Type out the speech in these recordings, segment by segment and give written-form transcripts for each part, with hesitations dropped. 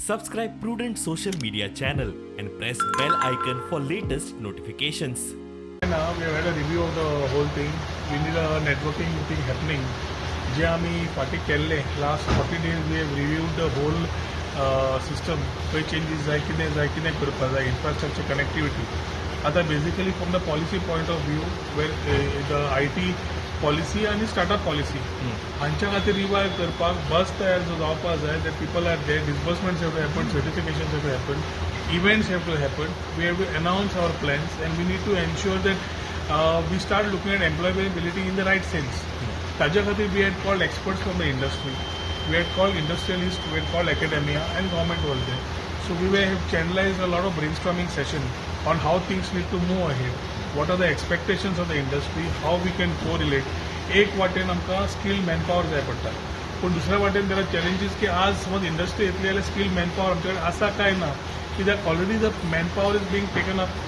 Subscribe Prudent social media channel and press bell icon for latest notifications. Now we have had a review of the whole thing. We need a networking thing happening. जे आमी फाटीं केल्ले, last 40 days we have reviewed the whole system. खंय changes जाय, कितें जाय, कितें करपाक जाय, इन्फ्रास्ट्रक्चर, कनेक्टिविटी. आतां basically from the policy point of view, where the IT policy आनी स्टार्टअप पॉलिसी हांच्या खातीर रिवायव करपाक बस तयार जो जावपाक जाय. The people are there, disbursements have to happen, certifications have to happen, events have to happen. We have to announce our plans and we need to ensure that we start looking at employability in the right sense. ताज्या खातीर we had called experts from the industry, we had called industrialists, we had called academia and government was there. So we have channelized a lot of brainstorming session on how things need to move ahead, what are the expectations of the industry, how we can correlate. एक वाटेन आमकां skill manpower जाय पडटा, पूण दुसऱ्या वाटेन there are challenges की आज समज इंडस्ट्री येतली जाल्यार स्किल मॅनपावर आमचे कडेन आसा काय ना, कित्याक already the manpower is being taken up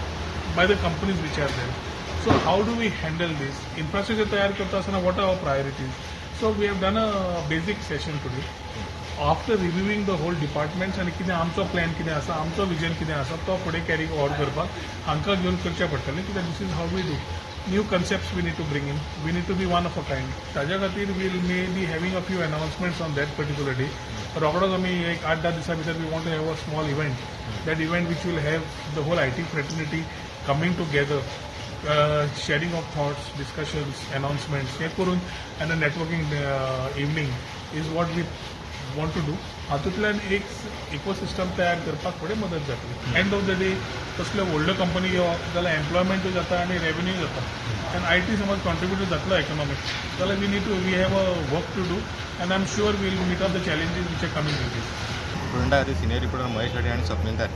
by the companies which are there. So how do we handle this? Infrastructure तयार करता आसतना what are our priorities? So we have done a basic session today. After reviewing the whole departments आनी कितें आमचो plan कितें आसा, आमचो vision कितें आसा, तो फुडें कॅरी फॉरवर्ड करपाक हांकां घेवन करचें पडटलें, कित्याक this is how we do. New concepts we need to bring in. We need to be one of a kind. ताज्या खातीर we'll may be having a few announcements on that particular day. रोखडोच आमी एक 8-10 दिसां भितर we want to have a small event, that event which will have the whole IT fraternity coming together, sharing of thoughts, discussions, announcements हे करून and a networking evening is what we want to do. हातूंतल्यान एक ecosystem तयार करपाक फुडें मदत जातली. End of the day तसल्यो व्हडल्यो कंपनी येवप जाल्यार एम्प्लॉयमेंटूय जाता आनी रेवेन्यू जाता आनी I T समज कॉन्ट्रिब्यूट जातलो इकॉनॉमीक जाल्यार we have a work to do and I am sure we'll meet up the challenges which are coming with this. प्रुडंटा खातीर सिनियर रिपोर्टर महेश गाडी आनी स्वप्नील तारी.